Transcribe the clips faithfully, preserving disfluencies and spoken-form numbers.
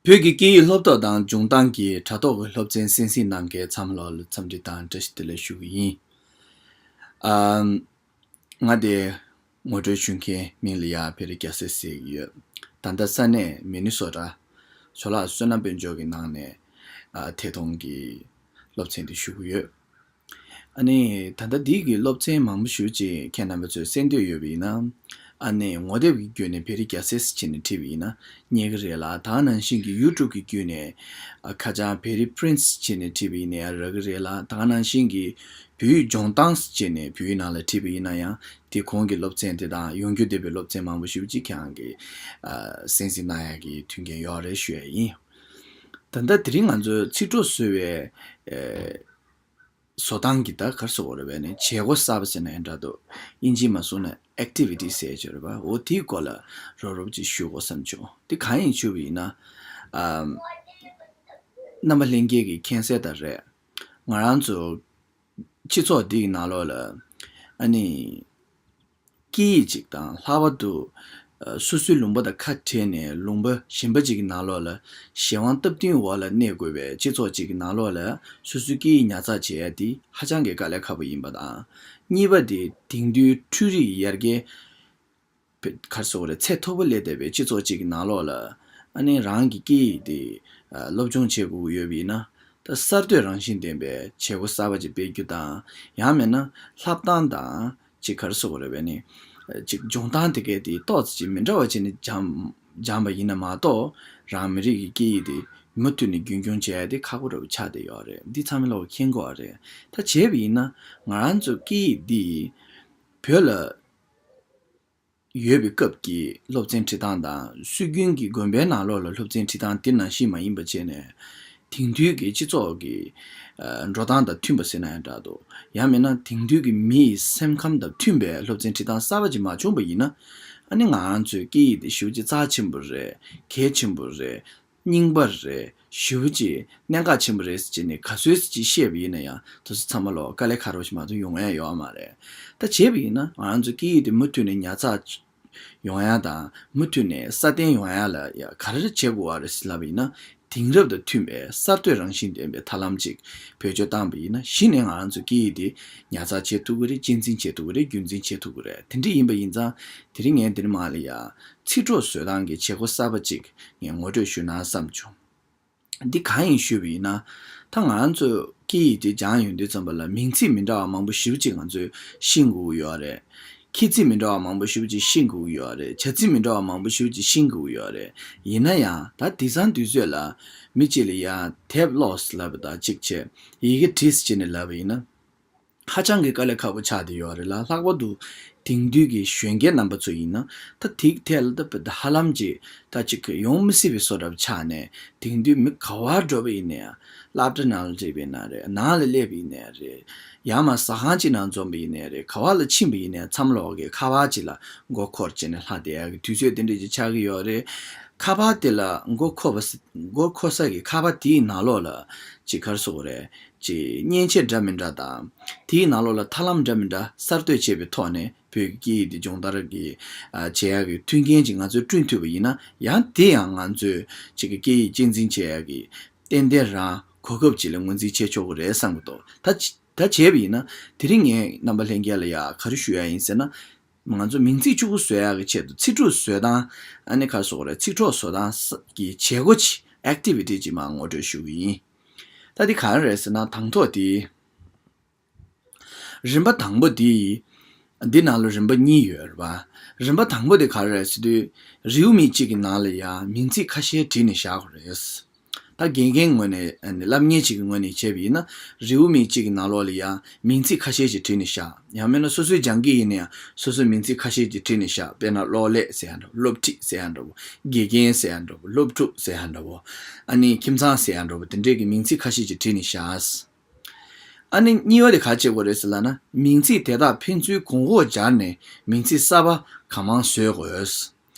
བོད་ཀྱི་སྐད་ཡིག་སློབ་སྟོབས་དང་སྦྱོང་སྟངས་ཀྱི་དྲ་ཐོག་གི་སློབ་ཚན་གསན་གཟིགས་གནང་མཁན་ཚང་མ་ལོག་ལ་འཚམས་འདྲི་དང་བཀྲ་ཤིས་བདེ་ལེགས་ཞུ་གི་ཡིན། ཨམ། ང་དེ་ངོ་སྤྲོད་ཞུ་མཁན་མིང་ལ་ཡ་བེ་རི་རྒྱལ་མཚན་ཟེར་གྱི་ཡོད། ད་ལྟ་ས་གནས་མི་ནི་སོ་ཊ་ཇོ་ལགས་བསོད་ནམས་དཔལ་འབྱོར་གྱི་ནང་ནས་ཨ་ཐད་གཏོང་གི་སློབ་ཚན་དེ་ཞུ་གི་ཡོད། ཨ་ནི་ད་ལྟ་འདི་གི་སློབ་ཚན་མང་པོ་ཞེ་པོ་ཅིག་ཁྱེད་རྣམ་པ་ཚོས་གསན་འདོད་ཡོད་པ་ཡིན་ན། ཨ་ནི་ངོ་དེབ་ཀྱི་བརྒྱུད་ནས་བེ་རི་རྒྱལ་མཚན་ཟེར་བྱས་ནས་བྲིས་པ་ཡིན་ན་རྙེད་ཀྱི་རེད་ལ། ད་ག་ནང་བཞིན་གྱི་ཡུ་ཊུབ་ཀྱི་བརྒྱུད་ནས་ཨ་ཁ་བྱང་བེ་རི་པི་རིན་སི་ཟེར་བྱས་ནས་བྲིས་པ་ཡིན་ན་ཡང་རག་གི་རེད་ལ། ད་ག་ནང་བཞིན་གྱི་བོད་ཡིག་སྦྱོང་སྟངས་ཟེར་བྱས་ནས་བོད་ཡིག་ནང་ལ་བྲིས་པ་ཡིན་ན་ཡང་དེ་གོང་གི་སློབ་ཚན་དེ་དང་ཡོང་རྒྱུ་བསྡད་པའི་སློབ་ཚན་མང་པོ་ཞེ་པོ་ཅིག་ཁྱེད་རང་གིས་ཨ་གསན་གཟིགས་གནང་ཡག་གི་མཐུན་རྐྱེན་ཡོད་རེད་ཞུ་ཡ་ཡིན། ད་ལྟ་དེ་རིང་ང་ཚོས་ཚིག་གྲོགས་བཟོ་བའི་ཨ། བཟོ་སྟངས་ཀྱི་ད་ག་རེ་ཟེར་དགོས་རེད་པས་ནི་བྱེད་སྒོ་གསར་པ་ཟེར་ན་ཡང་འདྲ་འདུག་ཨིན་ཇི་མ་སོང་ན་ཨེག་ཊི་བི་ཊི་ཟེར་གྱི་རེད་པ། འོ་དེའི་སྐོར་ལ་རོབ་རོབ་ཅིག་ཞུ་དགོས་བསམ་བྱུང་། དེ་གང་ཡིན་ཞུས་པ་ཡིན་ན། ཨམ། རྣམ་པ་ལྷན་རྒྱས་ཀྱིས་མཁྱེན་གསལ་ལྟར་རེད། ང་རང་ཚོ་སྤྱི་ཚོགས་འདིའི་ནང་ལོགས་ལ་ཨ་ནི། སྐད་ཡིག་ཅིག་དང་ལྷག་པར་དུ་ཨ་སོ་སོའི་ལུང་པ་དང་ཁ་བྲལ་ནས་ལུང་པ་གཞན་པ་ཅིག་གི་ནང་ལོགས་ལ་གཞན་དབང་སྟབས་བསྟུན་འོག་ལ་གནས་དགོས་པའི་སྤྱི་ཚོགས་ཅིག་གི་ནང་ལོགས་ལ་སོ་སོའི་སྐད་ཡིག་ཉར་ཚགས་བྱེད་ཡ་དེ་ཧ་ཅང་གི་དཀའ་ལས་ཁག་པོ་ཡིན་པ་དང་། གཉིས་པ་དེ་དེང་དུས་འཕྲུལ་རིག་ཡར་རྒྱས་ག་རེ་ཟེར་དགོས་རེད། ཚད་མཐོ་པོ་སླེབས་བསྡད་པའི་སྤྱི་ཚོགས་ཅིག་གི་ནང་ལོགས་ལ་ཨ་ནི་རང་གི་སྐད་ཡིག་དེ་ཨ་སློབ་སྦྱོང་བྱེད་དགོས་ཀྱི་ཡོད་པ་ཡིན་ན། ད་གསར་གཏོད་རང་བཞིན་ལྡན་པའི་བྱེད་སྒོ་གསར་པ་ཅིག་སྤེལ་རྒྱུ་དང་། ཡང་མིན་ན་ལྷབ་སྟངས་དང་ཅིག་ག་རེ་ཟེར་དགོས་རེད་པས་ནི། ཅིག་སྦྱོང་སྟངས་དེ་གས་དེ་ཏོག་ཙམ་ཅིག་མི་འདྲ་བ་བྱས་ནས་སྦྱངས་སྦྱངས་པ་ཡིན་ན་མ་གཏོགས། རང་མི་རིགས་ཀྱི་སྐད་ཡིག་དེ་མུ་མཐུད་ནས་རྒྱུན་སྐྱོང་བྱེད་ཡ་དེ་ཁག་པོ་འདྲ་པོ་ཆགས་བསྡད་ཡོད་རེད། འདི་ཚང་མས་ལོག་མཁྱེན་དགོས་པ་རེད། ད་བྱས་པ་ཡིན་ན་ང་རང་ཚོ་སྐད་ཡིག་འདི་བོད་ལ་ཡོད་པའི་སྐབས་ཀྱི་སློབ་ཚན་ཁྲིད་སྟངས་དང་། སྲོལ་རྒྱུན་གྱི་དགོན་པའི་ནང་ལོགས་ལ་སློབ་ཚན་ཁྲིད་སྟངས་དེ་ནང་བཞིན་མ་ཡིན་པ་བྱས་ནས། དེང་དུས་ཀྱི་སྤྱི་ཚོགས་ཀྱི་ཨ་འགྲོ་སྟངས་དང་མཐུན་པ་ཟེར་ན་ཡང་འདྲ་འདུག་ཡང་མིན་ན་དེང་དུས་ཀྱི་མི་ཡི་སེམས་ཁམས་དང་མཐུན་པའི་སློབ་ཚན་ཁྲིད་སྟངས་གསར་པ་ཅིག་མ་བྱུང་པ་ཡིན་ན། ཨ་ནི་ང་རང་ཚོའི་སྐད་ཡིག་དེ་ཞེ་པོ་ཅིག་རྩ་ཆེན་པོ་རེད། གལ་ཆེན་པོ་རེད། རྙིང་པ་རེད། ཞེ་པོ་ཅིག་གནད་འགག་ཆེན་པོ་རེད་ཟེར་བྱས་ནས་ག་ཚོད་ཅིག་བཤད་པ་ཡིན་ན་ཡང་དེ་ཚོ་ཚང་མ་ལོག་དཀའ་ལས་ཁག་པོ་ཞིག་མ་གཏོགས་ཡོང་ཡ་ཡོད་མ་རེད། ད་བྱས་པ་ཡིན་ན་ང་རང་ཚོ་སྐད་ཡིག་དེ་མུ་མཐུད་ནས་ཉར་ཚགས་ཡོང་ཡ་དང་། མུ་མཐུད་ནས་སྲ་བརྟན་ཡོང་ཡ་ལ་ཡ་ག་རེ་བྱེད་དགོས་པ་རེད་ཟེར་ལབ་པ་ཡིན་ན། དེང་རབས་དང་མཐུན་པའི་གསར་གཏོད་རང་བཞིན་ལྡན་པའི་ཐབས་ལམ་ཅིག་བེད་སྤྱོད་བཏང་པ་ཡིན་ན། གཞི་ནས་ང་རང་ཚོ་སྐད་ཡིག་དེ་ཉར་ཚགས་བྱེད་ཐུབ་ཀྱི་རེད། གཅེས་འཛིན་བྱེད་ཐུབ་ཀྱི་རེད། རྒྱུན་འཛིན་བྱེད་ཐུབ་ཀྱི་རེད། དེ་འདྲ་ཡིན་པ་ཡིན་ཙང་། དེ་རིང་ངས་འདིར་མ་ལ་ཡ་ཚིག་གྲོགས་བཟོ་སྟངས་ཀྱི་བྱེད་སྒོ་གསར་པ་ཅིག་ངས་ངོ་སྤྲོད་ཞུ་ན་བསམ་བྱུང་། འདི་གང་ཡིན་ཞུས་པ་ཡིན་ན། ད་ང་རང་ཚོ་སྐད་ཡིག་དེ་སྦྱང་ཡོང་དུས་ཙམ་པ་ལ་མིང་ཚིག་མི་འདྲ་བ་མང་པོ་ཞེ་པོ་ཅིག་ང་ཚོས་ཤེས་དགོས་ཀྱི་ཡོད་རེད། ཁྱད་ཚིག་མི་འདྲ་བ་མང་པོ་ཞེ་པོ་ཅིག་ཤེས་དགོས་ཀྱི་ཡོད་རེད། བྱ་ཚིག་མི་འདྲ་བ་མང་པོ་ཞེ་པོ་ཅིག་ཤེས་དགོས་ཀྱི་ཡོད་རེད། ཡིན་ན་ཡང་ད་དེང་སང་དུས་ཚོད་ལ་མི་གཅིག་ལ་ཡ་དེབ་ཀློག་ཟེར་ལབ་པ་དང་གཅིག་བྱས། ཡི་གེ་བྲིས་ཟེར་བྱས་ནས་ལབ་པ་ཡིན་ན། ཧ་ཅང་གི་དཀའ་ལས་ཁག་པོ་ཆགས་བསྡད་ཡོད་རེད་ལ། ལྷག་པར་དུ་དེང་དུས་ཀྱི་གཞོན་སྐྱེས་རྣམ་པ་ཚོ་ཡིན་ན། ད་དེའི་ཐད་ལ་ད་བོད་ཧ་ལམ་གྱི་ད་ཅིག་ཡོང་མི་སྲིད་པའི་བཟོ་འདྲ་ཆགས་ནས། དེང་དུས་མི་ག་བར་འགྲོ་བ་ཡིན་ནའི། སློབ་གྲྭ་ནང་ལ་སླེབས་པ་ཡིན་ན་རེད། ནང་ལ་སླེབས་པ་ཡིན་ནའི་རེད། ཡང་མ་ཟ་ཁང་ཅིག་ནང་འཛོམས་པ་ཡིན་ནའི་རེད། ག་བ་ལ་ཕྱིན་པ་ཡིན་ནའི་མཚམས་ལོགས་ཀྱི་ཁ་པར་ཅིག་ལ་མགོ་འཁོར་བྱས་ནས་ལྷག་བསྡད་ཡག་གི་དུས་ཚོད་དེ་འདྲ་ཅིག་ཆགས་ཀྱི་ཡོད་རེད། ཁ་པར་དེ་ལ་མགོ་འཁོར་བ་ས་མགོ་འཁོར་ས་གི་ཁ་པར་དེའི་ནང་ལོགས་ལ་ཅིག་ག་རེ་ཟེར་དགོས་རེད། ཅིག་མཉེན་ཆས་འདྲ་མི་འདྲ་དང་། དེའི་ནང་ལོགས་ལ་ཐབས་ལམ་འདྲ་མི་འདྲ་གསར་གཏོད་བྱས་པའི་ཐོག་ནས་བོད་ཀྱི་སྐད་ཡིག་འདི་སྦྱོང་བརྡར་གྱི་ཨ་བྱེད་ཡག་གི་མཐུན་རྐྱེན་ཅིག་ང་ཚོས་བསྐྲུན་ཐུབ་པ་ཡིན་ན། ཡང་དེ་ཡང་ང་ཚོས་ཅིག་གི་སྐད་ཡིག་གཅེས་འཛིན་བྱེད་ཡག་གི་ཏན་ཏན་རང་གོ་སྐབས་ཅིག་ལ་ངོས་འཛིན་བྱེད་ཆོག་གི་རེད་བསམ་གི་འདུག་ད་ཅི་ད་བྱས་པ་ཡིན་ན། དེ་རིང་ངས་རྣམ་པ་ལྷན་རྒྱས་ལ་ཡ་ག་རེ་ཞུ་ཡ་ཡིན་ཟེར་ན། ང་ཚོ་མིང་ཚིག་ཕྱུག་པོ་བཟོ་ཡག་གི་ཆེད་དུ་ཚིག་གྲོགས་བཟོ་སྟངས། ཨ་ནི་ག་རེ་ཟེར་དགོས་རེད། ཚིག་གྲོགས་བཟོ་སྟངས་ཀྱི་བྱེད་སྒོ་ཅིག་ཨེག་ཊི་བི་ཊི་ཅིག་མར་ངོ་སྤྲོད་ཞུ་གི་ཡིན། ད་འདི་ག་རེ་རེད་ཟེར་ན། དང་ཐོག་དེ། རིམ་པ་དང་པོ་དེ། འདི་ནང་ལ་རིམ་པ་གཉིས་ཡོད་རེད་པ། རིམ་པ་དང་པོ་དེ་ག་རེ་རེད་ཟེར་དུས། རེའུ་མིག་གཅིག་གི་ནང་ལ་ཡ་མིང་ཚིག་ཁ་ཤས་བྲིས་ནས་བཞག་དགོས་རེད། ད་དགེ་རྒན་ངོས་ནས། ཨ་ནི་སློབ་གཉེར་བྱེད་ཀྱི་ངོས་ནས་བྱས་པ་ཡིན་ན། རེའུ་མིག་གཅིག་གི་ནང་ལོགས་ལ་ཡ་མིང་ཚིག་ཁ་ཤས་ཤིག་བྲིས་ནས་བཞག་ཡང་མིན་ན་སོ་སོའི་སྦྱང་གི་ཡིན་ན་ཡང་སོ་སོའི་མིང་ཚིག་ཁ་ཤས་ཤིག་བྲིས་ནས་བཞག་དཔེར་ན་གློག་ཀླད་ཟེར་ཡ་འདྲ་བོ། སློབ་ཁྲིད་ཟེར་ཡ་འདྲ་བོ། དགེ་རྒན་ཟེར་ཡ་འདྲ་བོ། སློབ་ཕྲུག་ཟེར་ཡ་འདྲ་བོ། ཨ་ནི་ཁྱིམ་ཚང་ཟེར་ཡ་འདྲ་བོ། དེ་འདྲས་ཀྱི་མིང་ཚིག་ཁ་ཤས་ཤིག་བྲིས་ནས་བཞག་ཨ་ནི་གཉིས་པ་དེ་ག་བྱེད་དགོས་རེད་ཟེར་ལབ་ན། མིང་ཚིག་དེ་དག་ཕན་ཚུན་གོང་འོག་སྦྱར་ནས་མིང་ཚིག་གསར་པ་གང་མང་བཟོས་དགོས།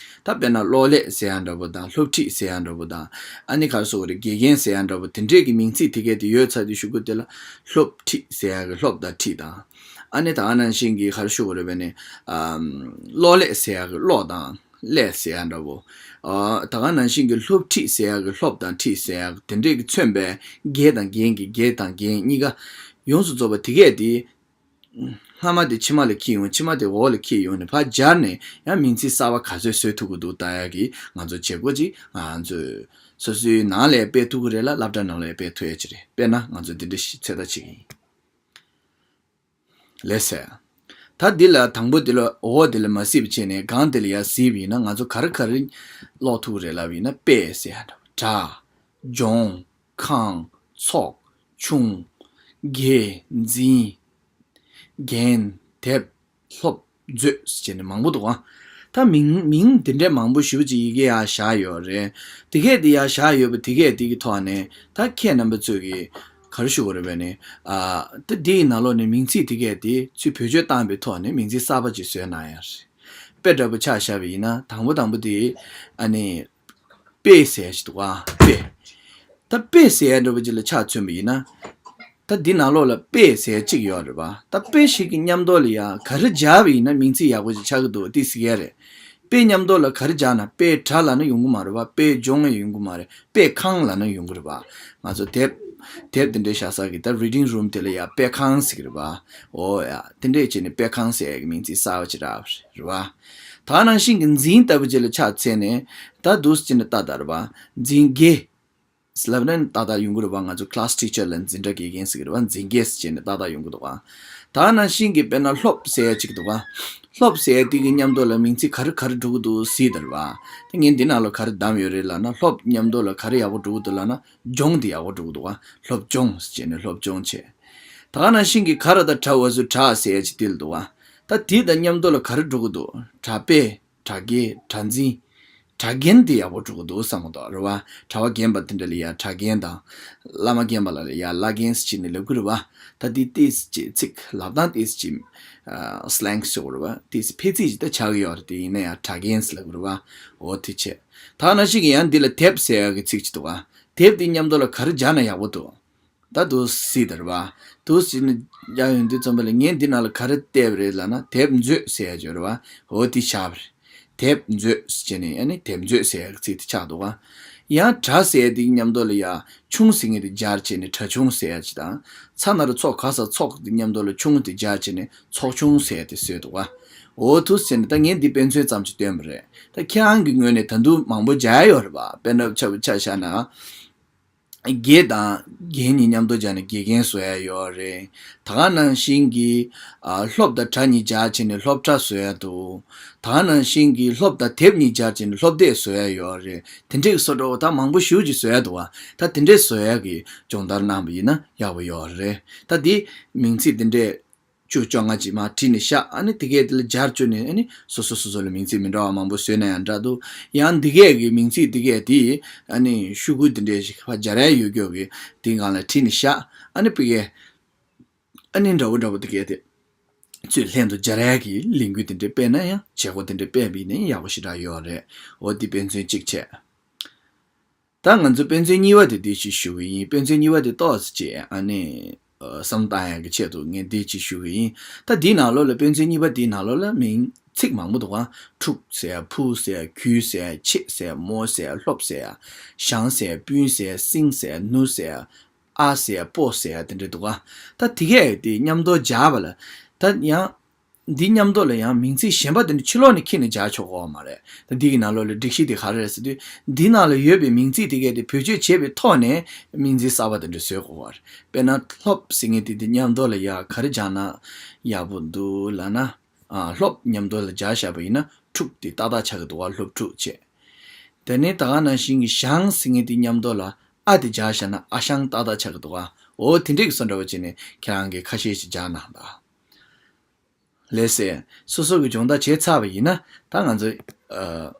ད་དཔེར་ན་གློག་ཀླད་ཟེར་ཡ་འདྲ་པོ་དང་། སློབ་ཁྲིད་ཟེར་ཡ་འདྲ་པོ་དང་། ཨ་ནི་ག་རེ་ཟེར་དགོས་རེད། དགེ་རྒན་ཟེར་ཡ་འདྲ་པོ། དེ་འདྲས་ཀྱི་མིང་ཚིག་དེ་གས་དེ་ཡོད་ཚར་དུས་གཞུག་གུ་དེ་ལ་སློབ་ཁྲིད་ཟེར་ཡ་གི་སློབ་དང་ཁྲིད་དང་། ཨ་ནི་ད་ག་ནང་བཞིན་གྱི་ག་རེ་ཞུ་དགོས་རེད་པས་ནི། ཨམ། གློག་ཀླད་ཟེར་ཡ་གི་གློག་དང་། ཀླད་ཟེར་ཡ་འདྲ་བོ། ཨ་ད་ག་ནང་བཞིན་གྱི་སློབ་ཁྲིད་ཟེར་ཡ་གི་སློབ་དང་ཁྲིད་ཟེར་ཡ་གི་དེ་འདྲས་ཀྱི་མཚོན་པའི་དགེ་དང་རྒན་གྱི་དགེ་དང་རྒན་གཉིས་ཀ་ཡོངས་སུ་རྫོགས་པ་དེ་གས་དེ། སྔ་མ་དེ་ཕྱི་མ་ལ་འཁྱེར་ཡོང་། ཕྱི་མ་དེ་འོག་ལ་འཁྱེར་ཡོང་ནས་ཕར་སྦྱར་ནས་ཡང་མིང་ཚིག་གསར་པ་ག་ཚོད་བཟོས་ཐུབ་ཀྱི་འདུག་ལྟ་ཡ་གི་ང་ཚོ་བྱེད་སྒོ་ཅིག་ང་ཚོས་སོ་སོའི་ནང་ལ་སྤེལ་ཐུབ་ཀྱི་རེད་ལ། སློབ་གྲྭ་ནང་ལ་ཡང་སྤེལ་ཐུབ་ཡ་ཅིག་རེད། དཔེར་ན་ང་ཚོ་འདི་འདྲ་ཞིག་ཚོད་ལྟ་བྱེད་ཀྱི་ཡིན། ལགས་སེ། ད་འདི་ལ་དང་པོ་འདི་ལ་འོག་འདི་ལ་མ་གཟིགས་པ་བྱས་ནས་སྒང་འདི་ལ་ཡར་གཟིགས་པ་ཡིན་ན་ང་ཚོ་ག་རེ་ག་རེ་ཀློག་ཐུབ་ཀྱི་རེད་ལབ་པ་ཡིན་ན། དཔེ་ཟེར་ཡ་འདྲ་བོ། གྲྭ། སྦྱོང་། ཁང་། ཚོགས། ཆུང་། དགེ། འཛིན། རྒན། དེབ། སློབ། མཛོད་ཟེར་བྱས་ནས་མང་པོ་འདུག་ཨ། ད་མིང་མིང་འདི་འདྲའི་མང་པོ་ཞེ་པོ་ཅིག་ཡི་གེ་ཡར་བཞག་ཡོད་རེད། དེ་གས་དེ་ཡར་བཞག་ཡོད་པ་དེ་གས་དེ་གི་ཐོག་ནས་ད་ཁྱེད་རྣམ་པ་ཚོས་ཀྱིས་ག་རེ་ཞུ་དགོས་རེད་པས་ནི། ཨ་ད་འདི་ཡི་ནང་ལོགས་ནས་མིང་ཚིག་དེ་གས་དེ་ཚུར་བེད་སྤྱོད་བཏང་པའི་ཐོག་ནས་མིང་ཚིག་གསར་པ་ཅིག་བཟོས་གནང་ཡ་རེད། དཔེ་འདྲ་པོ་ཆ་བཞག་པ་ཡིན་ན་དང་པོ་དང་པོ་དེ་ཨ་ནི། དཔེ་ཟེར་ཡ་ཞིག་འདུག་ག་དཔེ། ད་དཔེ་ཟེར་ཡ་འདྲ་པོ་ཅིག་ལ་ཆ་མཚོན་པ་ཡིན་ན། ད་འདི་ནང་ལོགས་ལ་དཔེ་ཟེར་ཡ་གཅིག་ཡོད་རེད་པ། ད་དཔེ་ཞིག་གི་མཉམ་དུ་ལ་ཡ་ག་རེ་སྦྱར་བ་ཡིན་ན་མིང་ཚིག་ཡག་པོ་ཞིག་ཆགས་ཀྱི་འདུག་དེ་ཟེར་གྱི་རེད། དཔེ་མཉམ་དུ་ལ་ག་རེ་སྦྱར་ན། དཔེ་གྲྭ་ལབ་ན་ཡོང་གི་མ་རེད་པ། དཔེ་སྦྱོང་ཡང་ཡོང་གི་མ་རེད། དཔེ་ཁང་ལབ་ན་ཡོང་གི་རེད་པ། ང་ཚོ་དེབ་དེབ་དེ་འདྲའི་བཞག་ས་གི་ད་reading room དེ་ལ་ཡ་དཔེ་ཁང་ཟེར་གྱི་རེད་པ། འོ་ཡ། དེ་འདྲས་བྱས་ནས་དཔེ་ཁང་ཟེར་ཡ་གི་མིང་ཚིག་གསར་པ་ཅིག་རག་པ་རེད་པ། ད་ག་ནང་བཞིན་གྱི་འཛིན་ལྟ་བུ་ཅིག་ལ་ཆ་མཚོན་ནས་ད་འདུག་སེ་བྱས་ནས་ཏག་ཏག་རེད་པ། འཛིན་དགེ་ལབ་ན་ཏག་ཏག་ཡོང་གི་རེད་པ། ང་ཚོ་class teacher ལ་འཛིན་གྲྭ་དགེ་རྒན་ཟེར་གྱི་རེད་པ། འཛིན་དགེ་ཟེར་བྱས་ནས་ཏག་ཏག་ཡོང་གི་འདུག་ག་ད་ག་ནང་བཞིན་གྱི་དཔེར་ན་སློབ་ཟེར་ཡ་ཅིག་འདུག་ག་སློབ་ཟེར་ཡ་དེ་གི་མཉམ་དུ་ལ་མིང་ཚིག་ག་རེ་ག་རེ་འགྲོ་གི་འདུག་གཟིགས་དང་རེད་པ། ད་ངས་འདི་ནང་ལ་ག་རེ་བདམས་ཡོད་རེད་ལབ་ན། སློབ་མཉམ་དུ་ལ་ག་རེ་ཡག་པོ་འགྲོ་གི་འདུག་ལབ་ན། སྦྱོང་དེ་ཡག་པོ་འགྲོ་གི་འདུག་ག་སློབ་སྦྱོང་ཟེར་བྱས་ནས་སློབ་སྦྱོང་བྱས། ད་ག་ནང་བཞིན་གྱི་ག་རེ་ད་གྲྭ་བ་ཚོ་གྲྭ་ཟེར་ཡ་ཅིག་དེ་ལ་འདུག་ག་ད་དེ་དང་མཉམ་དུ་ལ་ག་རེ་འགྲོ་གི་འདུག་གྲྭ་པས། གྲྭ་རྒན། གྲྭ་འཛིན། གྲྭ་རྒན་དེ་ཡག་པོ་འགྲོ་གི་འདུག་བསམ་གི་འདུག་རེད་པ། གྲྭ་པ་རྒན་པ་དེ་འདྲ་ལ་ཡ་གྲྭ་རྒན་དང་། བླ་མ་རྒན་པ་ལ་ལ་ཡ་བླ་རྒན་ཟེར་བྱས་ནས་ལབ་གི་རེད་པ། ད་དེ་ཏོག་ཙམ་ཅིག་ཚིག་ལབ་སྟངས་ཏོག་ཙམ་ཅིག་ཨ་slang ཟེར་དགོས་རེད་པ། ཏོག་ཙམ་ཕལ་ཆེར་ཅིག་ད་ཆགས་ཀྱི་ཡོད་རེད། དེ་ཡིན་ན་ཡང་གྲྭ་རྒན་ཟེར་ལབ་གི་རེད་པ། འོ་དེ་བྱས། ད་ག་ནང་བཞིན་གྱི་ཡང་འདི་ལ་དེབ་ཟེར་ཡ་གི་ཚིག་ཅིག་འདུག་ག་དེབ་དེ་མཉམ་དུ་ལ་ག་རེ་སྦྱར་ན་ཡག་པོ་འདུག་ད་འདུག་སེ་དེ་རེད་པ། འདུག་སེ་ནི་རྒྱག་ཡོང་དུས་ཙམ་པ་ལ་ངས་འདི་ནང་ལ་ག་རེ་བལྟས་པ་རེད་ལབ་ན། དེབ་མཛོད་ཟེར་ཡ་ཅིག་ཡོད་རེད་པ། འོ་དེ་བཞག་པ་རེད། དེབ་མཛོད་ཟེར་བྱས་ནས་ཨ་ནི་དེབ་མཛོད་ཟེར་ཡ་གི་ཚིག་དེ་ཆགས་འདུག་ག་ཡང་གྲྭ་ཟེར་ཡ་དེ་གི་མཉམ་དུ་ལ་ཡ་ཆུང་ཟེར་མཁན་དེ་སྦྱར་བྱས་ནས་གྲྭ་ཆུང་ཟེར་ཡ་ཅིག་དང་། ཚ་ན་རོ་ཚོ་ག་ས་ཚོགས་དེ་མཉམ་དུ་ལ་ཆུང་དེ་སྦྱར་བྱས་ནས་ཚོགས་ཆུང་ཟེར་ཡ་དེ་བཟོས་འདུག་ག་འོ་འདུག་སེ་ནི་ད་ངས་འདི་དཔེ་མཚོན་ཙམ་ཅིག་སྟོན་པ་རེད། ད་ཁྱེད་རང་གི་ངོས་ནས་ད་དུང་མང་པོ་སྦྱར་ཡ་ཡོད་རེད་པ། དཔེར་ན་ཆ་ཆ་བཞག་ན། དགེ་དང་རྒན་གཉིས་མཉམ་དུ་སྦྱར་ནས་དགེ་རྒན་བཟོ་ཡ་ཡོད་རེད། ད་ག་ནང་བཞིན་གྱི་ཨ་སློབ་དང་གྲྭ་གཉིས་སྦྱར་བྱས་ནས་སློབ་གྲྭ་བཟོ་ཡ་འདུག་ད་ག་ནང་བཞིན་གྱི་སློབ་དང་དེབ་གཉིས་སྦྱར་བྱས་ནས་སློབ་དེབ་བཟོ་ཡ་ཡོད་རེད། དེ་འདྲས་ཀྱི་བཟོ་འདྲ་བོ་ད་མང་པོ་ཞེ་པོ་ཅིག་བཟོ་ཡ་འདུག་ག་ད་དེ་འདྲས་བཟོ་ཡ་གི་སྦྱོང་བརྡར་གནང་བ་ཡིན་ན་ཡག་པོ་ཡོད་རེད། ད་འདི་མིང་ཚིག་འདི་འདྲས་བཅུ་བཅོ་ལྔ་ཅིག་མར་བྲིས་ནས་བཞག་ཨ་ནི་དེ་གས་དེ་ལ་སྦྱར་བཅུག་ནས་ཨ་ནི་སོ་སོ་སོ་སོ་ལ་མིང་ཚིག་མི་འདྲ་བ་མང་པོ་བཟོས་ན་ཡང་འདྲ་འདུག་ཡང་འདི་གས་ཀྱི་མིང་ཚིག་འདི་གས་དེ་ཨ་ནི་ཤོག་གུ་འདི་འདྲས་ཞིག་ཕར་སྦྱར་ཡ་ཡོད་རྒྱུ་གི་དེའི་སྒང་ལ་བྲིས་ནས་བཞག་ཨ་ནི་ཕ་གིའི་ཨ་ནི་འདྲ་བོ་འདྲ་བོ་དེ་གས་དེ་ཚུར་ལྷན་དུ་སྦྱར་ཡ་གི་ལས་འགུལ་དེ་འདྲས་སྤེལ་ན་ཡང་བྱེད་སྒོ་དེ་འདྲས་སྤེལ་བ་ཡིན་ན་ཡག་པོ་ཞེ་དྲག་ཡོད་རེད། འོ་འདི་དཔེ་མཚོན་གཅིག་བྱས། ད་ང་ཚོ་དཔེ་མཚོན་གཉིས་པ་དེ་འདི་ཞིག་ཞུ་གི་ཡིན། དཔེ་མཚོན་གཉིས་པ་དེ་ཏོག་ཙམ་ཅིག་ཨ་ནི་ཨ་བསམ་བཏང་ཡག་གི་ཆེད་དུ་ངས་འདི་ཅིག་ཞུ་གི་ཡིན། ད་འདིའི་ནང་ལོགས་ལ་དཔེ་མཚོན་གཉིས་པ་འདིའི་ནང་ལོགས་ལ་མིང་ཚིག་མང་པོ་འདུག་ག་ཕྲུག་ཟེར་ཡ། ཕུ་ཟེར་ཡ། གུ་ཟེར་ཡ། ཆེ་ཟེར་ཡ། མོ་ཟེར་ཡ། སློབ་ཟེར་ཡ། ཞང་ཟེར་ཡ། སྤུན་ཟེར་ཡ། སྲིང་ཟེར་ཡ། ནུ་ཟེར་ཡ། ཨ་ཟེར་ཡ། པོ་ཟེར་ཡ་དེ་འདྲ་འདུག་ག་ད་དེ་གས་དེ་མཉམ་དུ་སྦྱར་བ་ལ་ད་ཡང་འདི་མཉམ་དུ་ལ་ཡང་མིང་ཚིག་གཞན་པ་དེ་འདྲ་ཕྱི་ལོགས་ནས་འཁྱེར་ནས་སྦྱར་ཆོག་གི་ཡོད་མ་རེད། ད་འདི་གི་ནང་ལོགས་ལ་སྒྲིག་གཞི་དེ་ག་རེ་རེད་ཟེར་དུས། འདི་ནང་ལ་ཡོད་པའི་མིང་ཚིག་དེ་གས་དེ་བེད་སྤྱོད་བྱས་པའི་ཐོག་ནས་མིང་ཚིག་གསར་པ་དེ་འདྲ་བཟོས་དགོས་པ་རེད། དཔེར་ན་སློབ་ཟེར་མཁན་དེ་དེ་མཉམ་དུ་ལ་ཡ་ག་རེ་སྦྱར་ན་ཡག་པོ་འདུག་ལབ་ན། ཨ་སློབ་མཉམ་དུ་ལ་སྦྱར་བཞག་པ་ཡིན་ན་ཕྲུག་དེ་ཏག་ཏག་ཆགས་ཀྱི་འདུག་ག་སློབ་ཕྲུག་བྱས། དེ་ནས་ད་ག་ནང་བཞིན་གྱི་ཞང་ཟེར་མཁན་དེ་མཉམ་དུ་ལ་ཨ་དེ་སྦྱར་བཞག་ན་ཨ་ཞང་ཏག་ཏག་ཆགས་ཀྱི་འདུག་ག་འོ་དེ་འདྲས་ཀྱི་བཟོ་འདྲ་བོ་བྱས་ནས་ཁྱེད་རང་གིས་ཁ་ཤས་ཤིག་སྦྱར་གནང་དང་། ལགས་སེ། སོ་སོ་གི་སྦྱོང་བརྡར་བྱས་ཚར་བ་ཡིན་ན་ད་ང་ཚོ་ཨ་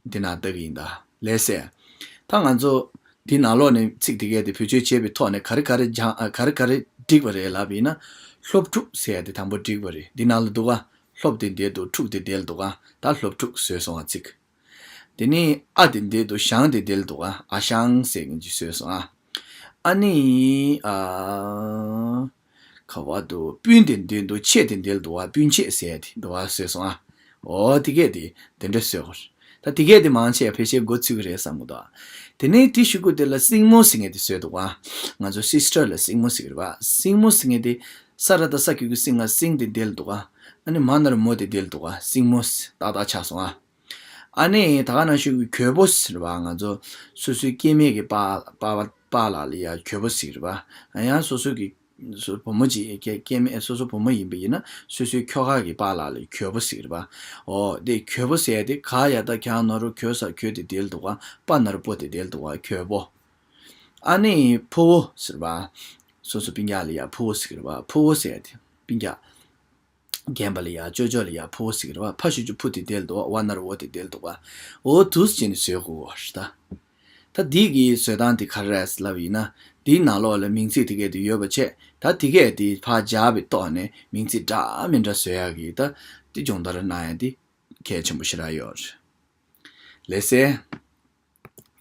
འདི་ནང་ལྟ་གི་ཡིན་ད། ལགས་སེ། ད་ང་ཚོ་འདི་ནང་ལོགས་ནས་ཚིག་དེ་གས་དེ་བེད་སྤྱོད་བྱས་པའི་ཐོག་ནས་ག་རེ་ག་རེ་སྦྱང་ཨ་ག་རེ་ག་རེ་འགྲིག་པ་རེད་ལབ་པ་ཡིན་ན། སློབ་ཕྲུག་ཟེར་ཡ་དེ་དང་པོ་འགྲིག་པ་རེད། འདི་ནང་ལ་འདུག་ག་སློབ་དེ་འདིར་འདུག་ཕྲུག་དེ་འདིར་འདུག་ག་ད་སློབ་ཕྲུག་བཟོས་སོང་ང་ཚིག་དེ་ནས་ཨ་དེ་འདིར་འདུག་ཞང་དེ་འདིར་འདུག་ག་ཨ་ཞང་ཟེར་མཁན་ཅིག་བཟོས་སོང་ཨ། ཨ་ནི་ཨ་ག་བ་འདུག་སྤུན་དེ་འདིར་འདུག་ཆེ་དེ་འདིར་འདུག་ག་སྤུན་ཆེ་ཟེར་དེ་འདུག་ག་བཟོས་སོང་ཨ། འོ་དེ་གས་དེ་དེ་འདྲ་བཟོས་གོ། ད་དེ་གས་དེ་མང་ཆེ་བ་ཕལ་ཆེར་མགོ་ཚོས་ཀྱི་རེད་བསམ་གི་འདུག་དེ་ནས་དེ་གཞུག་གུ་དེ་ལ་སྲིང་མོ་ཟེར་མཁན་དེ་བཟོས་འདུག་ག་ང་ཚོ་སིས་ཊར་ལ་སྲིང་མོ་ཟེར་གི་རེད་པ། སྲིང་མོ་ཟེར་མཁན་དེ་ས་ར་བཏགས་ས་གི་གུ་སྲིང་ང་སྲིང་དེ་འདི་ལ་འདུག་ག་ཨ་ནི་མ་ན་རོ་མོ་དེ་འདི་ལ་འདུག་ག་སྲིང་མོ་ཏག་ཏག་ཆགས་སོང་ཨ། ཨ་ནི་ད་ག་ནང་བཞིན་གྱི་གྱོས་པོ་ཟེར་བ་ང་ཚོ་སོ་སོའི་སྐྱེ་དམན་གྱི་པཱ་པཱ་པཱ་ལགས་ལ་ཡ་གྱོས་པོ་ཟེར་བ། ཡང་སོ་སོ་གི་སོ་བུ་མོ་གཅིག་སྐྱེ་སྐྱེ་དམན་སོ་སོ་བུ་མོ་ཡིན་པ་ཡིན་ན་སོ་སོའི་ཁྱོ་ག་གི་པཱ་ལགས་ལ་གྱོས་པོ་ཟེར་བ། འོ་དེ་གྱོས་པོ་ཟེར་དེ་ག་ཡ་ད་གྱ་ན་རོ་གྱོ་ས་གྱོ་དེ་དེ་ལ་འདུག་ག་པ་ན་རོ་པོ་དེ་དེ་ལ་འདུག་ག་གྱོས་པོ། ཨ་ནི་ཕུ་བོ་ཟེར་བ། སོ་སོ་སྤུན་ཀྱག་ལ་ཡ་ཕུ་བོ་ཟེར་བ། ཕུ་བོ་ཟེར་དེ་སྤུན་ཀྱག་རྒན་པ་ལ་ཡ་ཅོ་ཅོ་ལ་ཡ་ཕུ་བོ་ཟེར་གི་རེད་བ། ཕ་ཞབས་ཀྱུ་ཕུ་དེ་དེ་ལ་འདུག་བ། ཝ་ན་རོ་ཝོ་དེ་དེ་ལ་འདུག་བ། འོ་དུས་བྱས་ནས་བཟོས་དགོས་གོ་ད། ད་འདི་གི་བཟོ་སྟངས་དེ་ག་རེ་རེད་ལབ་ཡིན་ན། འདིའི་ནང་ལོགས་ལ་མིང་ཚིག་དེ་གས་དེ་ཡོད་པ་བྱས། ད་དེ་གས་དེ་ཕར་སྦྱར་བའི་ཐོག་ནས་མིང་ཚིག་འདྲ་མི་འདྲ་བཟོ་ཡག་གི་ད་དེ་སྦྱོང་བརྡར་གནང་ཡག་དེ་གལ་ཆེན་པོ་ཞེ་དྲག་ཡོད་རེད། ལགས་སེ།